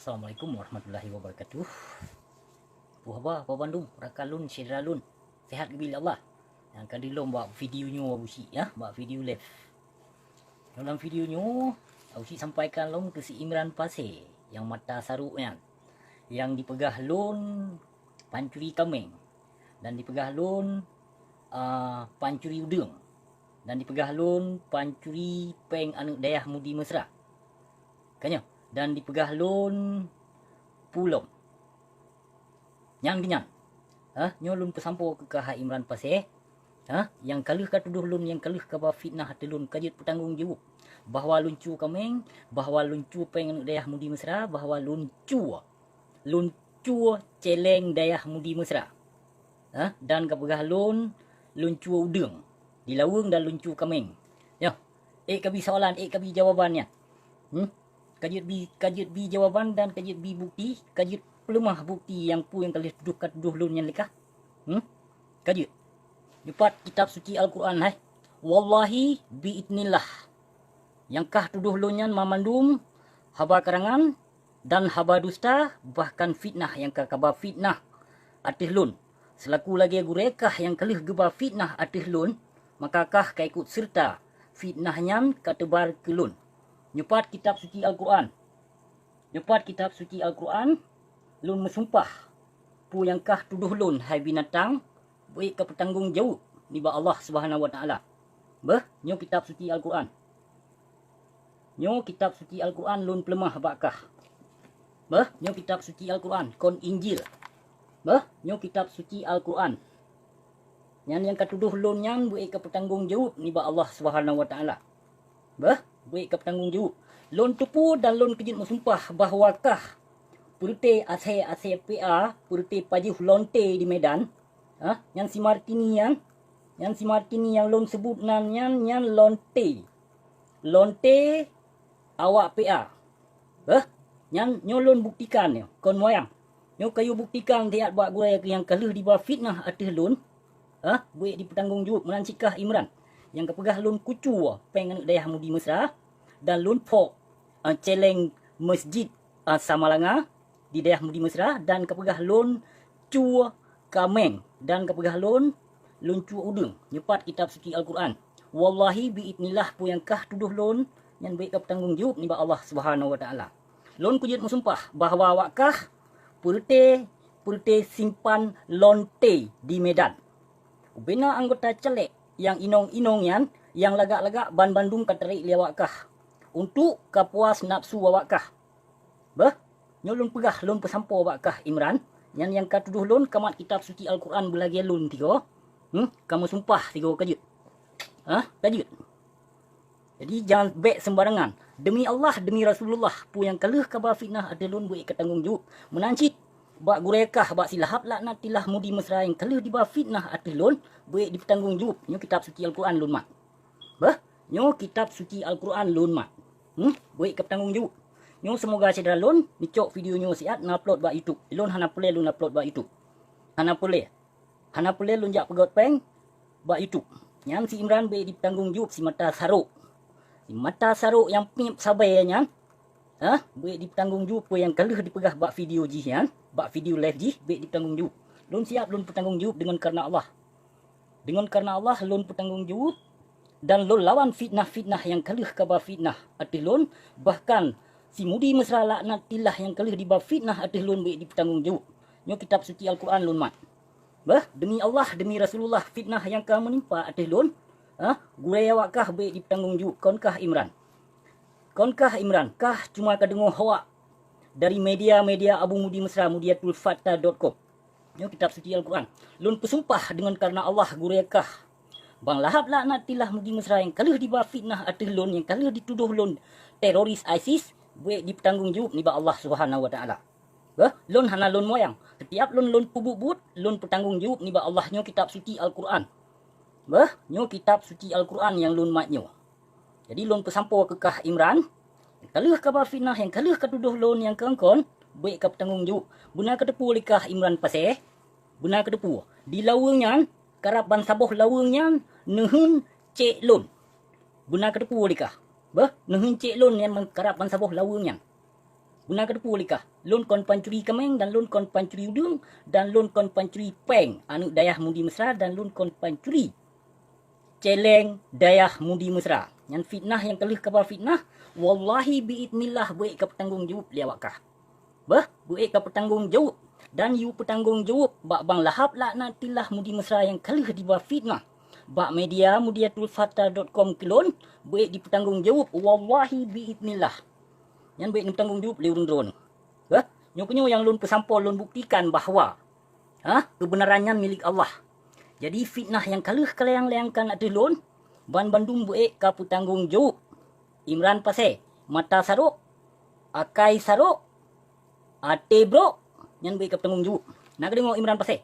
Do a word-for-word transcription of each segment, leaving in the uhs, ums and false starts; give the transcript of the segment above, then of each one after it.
Assalamualaikum warahmatullahi wabarakatuh. Puh haba, haba bandum, rakan lôn, syedara lôn. Sehat geubri lé Allah. Nyang ka dilom bak video nyoe Abusyik, ya, bak video live. Dalam video nyoe, Abusyik sampaikan lom keu si Imran Pasé nyang mata sarok nyan, nyang dipeugah lôn pancuri kaméng, dan dipeugah lôn, ah, pancuri udeueng, dan dipeugah lôn pancuri péng aneuk dayah Mudi Mesra. Ka nyoe, dan dipeugah lôn pulom. Nyang dinyan, ha, nyoe lôn peusampoe keu kah hai Imran Pasé, ha, nyang ka lheueh ka tudoh lôn, nyang ka lheueh ka ba fitnah ateueh lôn, ka jeuet peutanggong jaweueb bahwa lôn cue kaméng, bahwa lôn cue péng aneuk dayah Mudi Mesra, bahwa lôn cue, lôn cue céléng dayah Mudi Mesra, ha, dan ka peugah lôn, lôn cue udeueng di Laweueng dan lôn cue kaméng. Nyoe, ék ka bi soalan, ék ka bi jawaban nyan. Hmm? Ka jeuet bi, ka jeuet bi jawaban dan ka jeuet bi bukti, ka jeuet peuleumah bukti nyang peue nyang ka lheueh tudoh ka tudoh lôn nyan lé kah. Hmm? Ka jeuet. Nyoe pat kitab suci Al-Quran hai. Wallahi bi idznillah. Nyang kah tudoh lôn nyan mamandum haba karangan dan haba dusta, bahkan fitnah nyang ka kaba fitnah ateueh lôn. Seulaku lagée gurée kah nyang ka lheueh geuba fitnah ateueh lôn, maka kah ka ikot seureuta fitnah nyan ka teubar keu lôn. Nyoe pat kitab suci Al-Quran. Nyoe pat kitab suci Al-Quran, lôn meusumpah, peue nyang kah tudoh lôn hai binatang, beu ék ka peutanggong jaweueb nibak Allah Subhanahu wa Taala. Beuh, nyoe kitab suci Al-Quran. Nyoe kitab suci Al-Quran lôn peuleumah bak kah. Beuh, nyoe kitab suci Al-Quran, kon Injil. Beuh, nyoe kitab suci Al-Quran. Nyan nyang ka tudoh lôn nyan beu ék ka peutanggong jaweueb nibak Allah Subhanahu wa Taala. Beuh, beu ék ka peutanggong jaweueb. Lôn teupeue dan lôn keujeuet meusumpah bahwa kah peureuté asée-asée P A, peureuté pajoh lonte di Medan, ha, nyan si Martini nyan, nyan si Martini nyang lôn seubut nan nyan, nyan lonte. Lonte awak P A. Beuh, nyan nyoe lôn buktikan nyoe, kon moyang. Nyoe kayue buktikan siat bak gurée nyang ka lheueh diba fitnah ateueh lôn. Ha, beu ék dipeutanggong jaweueb meunan cit kah Imran. Nyang ka peugah lôn kucue péng aneuk dayah Mudi Mesra dan lôn phok, ah, céléng masjid, ah, Samalanga di dayah Mudi Mesra dan ka peugah lôn cue kaméng dan ka peugah lôn, lôn cue udeueng. Nyoe pat kitab suci Al-Quran. Wallahi bi idznillah peue nyang kah tudoh lôn nyan beu ék ka peutanggong jaweueb nibak Allah Subhanahu wa Taala. Lôn keujeuet meusumpah bahwa awak kah peureuté, peureuté simpan lonte di Medan. Ubena anggota calék nyang inong-inong nyan, nyang lagak-lagak banmandum ka tarék lé awak kah untuk ka puas nafsu awak kah. Beuh, nyoe lôn peugah, lôn peusampoe bak kah Imran, nyan nyang ka tudoh lôn ka mat kitab suci Al-Quran beulagée lôn tigoe, hmm, ka meusumpah tigoe ka jeuet. Hah, ka jeuet. Jadi jangan bék sembarangan. Demi Allah, demi Rasulullah, peue nyang ka lheueh kaba fitnah ateueh lôn beu ék ka tanggong jaweueb. Meunan cit bak gurée kah bak si Lahab laknatillah Mudi Mesra nyang ka lheueh diba fitnah ateueh lôn beu ék dipeutanggong jaweueb. Nyoe kitab suci Al-Quran lôn mat. Beuh, nyoe kitab suci Al-Quran lôn mat. Hmm, beu ék ka peutanggong jaweueb. Nyoe seumoga syedara lôn neucok video nyoe siat neuupload bak YouTube. Lôn hana peureulée lôn upload bak YouTube. Hana peureulée. Hana peureulée lôn jak peugét péng bak YouTube. Nyan si Imran beu ék dipeutanggong jaweueb si mata sarok. Si mata sarok nyang piep sabe nyan, ha, beu ék dipeutanggong jaweueb peue nyang ka lheueh dipeugah bak video jih nyan, bak video live jih beu ék dipeutanggong jaweueb. Lôn siap lôn peutanggong jaweueb deungon kareuna Allah. Deungon kareuna Allah lôn peutanggong jaweueb dan lôn lawan fitnah-fitnah nyang ka lheueh kaba fitnah ateueh lôn, bahkan si Mudi Mesra laknatillah nyang ka lheueh diba fitnah ateueh lôn beu ék dipeutanggong jaweueb. Nyoe kitab suci Al-Quran lôn mat. Beuh, demi Allah, demi Rasulullah, fitnah nyang ka meunimpa ateueh lôn, ha, gurée awak kah beu ék dipeutanggong jaweueb, kon kah Imran. Kon kah Imran, kah cuma ka deungoe hoak dari media-media Abu Mudi Mesra, mudiatulfata dot com. Nyoe kitab suci Al-Quran. Lôn peusumpah deungon kareuna Allah gurée kah. Bang Lahab laknatillah Mudi Mesra nyang ka lheueh diba fitnah ateueh lôn, nyang ka lheueh ditudoh lôn teroris ISIS, beu ék dipeutanggong jaweueb nibak Allah Subhanahu wa Taala. Beuh, lôn hana lôn moyang. Setiap lôn, lôn peubuet buet, lôn peutanggong jaweueb nibak Allah. Nyoe kitab suci Al-Quran. Beuh, nyoe kitab suci Al-Quran nyang lôn mat nyoe. Jadi lôn peusampoe keu kah Imran, nyang ka lheueh kaba fitnah, nyang ka lheueh ka tudoh lôn nyang keu kon, beu ék ka peutanggong jaweueb. Beuna ka teupeue lé kah Imran Pasé? Beuna ka teupeue? Di Laweueng nyan, karab bansaboh Laweueng nyan neuheun cék lôn. Beuna ka teupeue lé kah? Beuh, neuheun cék lôn nyan karab bansaboh Laweueng nyan. Beuna kateupeue lé kah, lôn kon pancuri kaméng dan lôn kon pancuri udeueng dan lôn kon pancuri péng aneuëk dayah Mudi Mesra dan lôn kon pancuri céléng dayah Mudi Mesra. Nyan fitnah nyang ka lheueh kaba fitnah, wallahi biidznillah beuék kapeutanggong jaweueb lé awak kah. Beuh, beuék kapeutanggong jaweueb dan yue peutanggong jaweueb bak Bang Lahab laknatillah Mudi Mesra nyang ka lheueh diba fitnah bak media mudiatulfata.com keu lôn, beuék dipeutanggong jaweueb, wallahi biidznillah. Nyan beuék neupeutanggong jaweueb lé ureuëng droeneuh. Beuh, nyoe keunyoe nyang lôn peusampoe lôn buktikan bahwa, ha, keubeunaran nyan milék Allah. Jadi fitnah nyang ka lheueh kalayang-layangkan ateueh lôn, banbandum beuék kapeutanggong jaweueb. Imran Pasé, mata sarok, akai sarok, até brok, nyan beuék kapeutanggong jaweueb. Na kadeungoe Imran Pasé?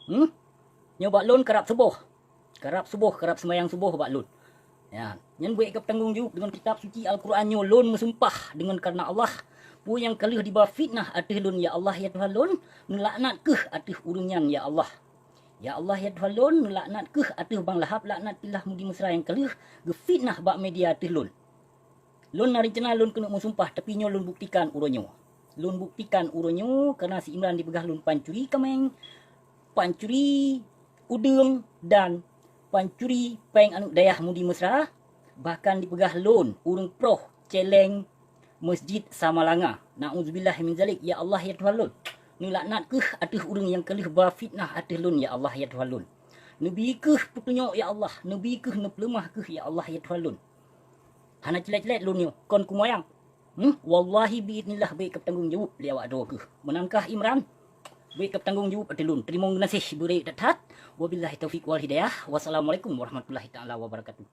Hmm? Nyoe bak lôn karab suboh. Karab suboh, karab seumayang suboh bak lôn. Ya, nyan beuék kapeutanggong jaweueb deungon kitab suci Al-Quran nyoe lôn meusumpah deungon kareuna Allah. Peue nyang ka lheueh diba fitnah ateueh lôn ya Allah ya Tuhan lôn, neulaknat kheueh ateueh ureuëng nyan ya Allah. Ya Allah ya Tuhan lôn, neulaknat kheueh ateueh Bang Lahab laknatillah Mudi Mesra nyang ka lheueh geufitnah bak media ateueh lôn. Lôn na reuncana lôn keuneuk meusumpah, tapi nyoe lôn buktikan uroe nyoe. Lôn buktikan uroe nyoe kareuna si Imran dipeugah lôn pancuri kaméng, pancuri udeueng dan pancuri péng aneuëk dayah Mudi Mesra, bahkan dipeugah lôn ureuëng proh céléng Masjid Samalanga. Na'udzubillah min zalik, ya Allah ya Tuhan lôn. Neulaknat kheueh ateueh ureuëng nyang ka lheueh ba fitnah ateueh lôn ya Allah ya Tuhan lôn. Neubi kheueh peutunyok ya Allah, neubi kheueh neupeuleumah kheueh ya Allah ya Tuhan lôn. Hana cilet-cilet lôn nyoe kon kumoyang. Hmm, wallahi biidznillah beuék kapeutanggong jaweueb lé awak droe kheueh. Meunan kah Imran, beuék kapeutanggong jaweueb ateueh lôn. Teurimong geunaséh beurek that-that. Wabillahi taufiq wal hidayah. Wassalamualaikum warahmatullahi taala wabarakatuh.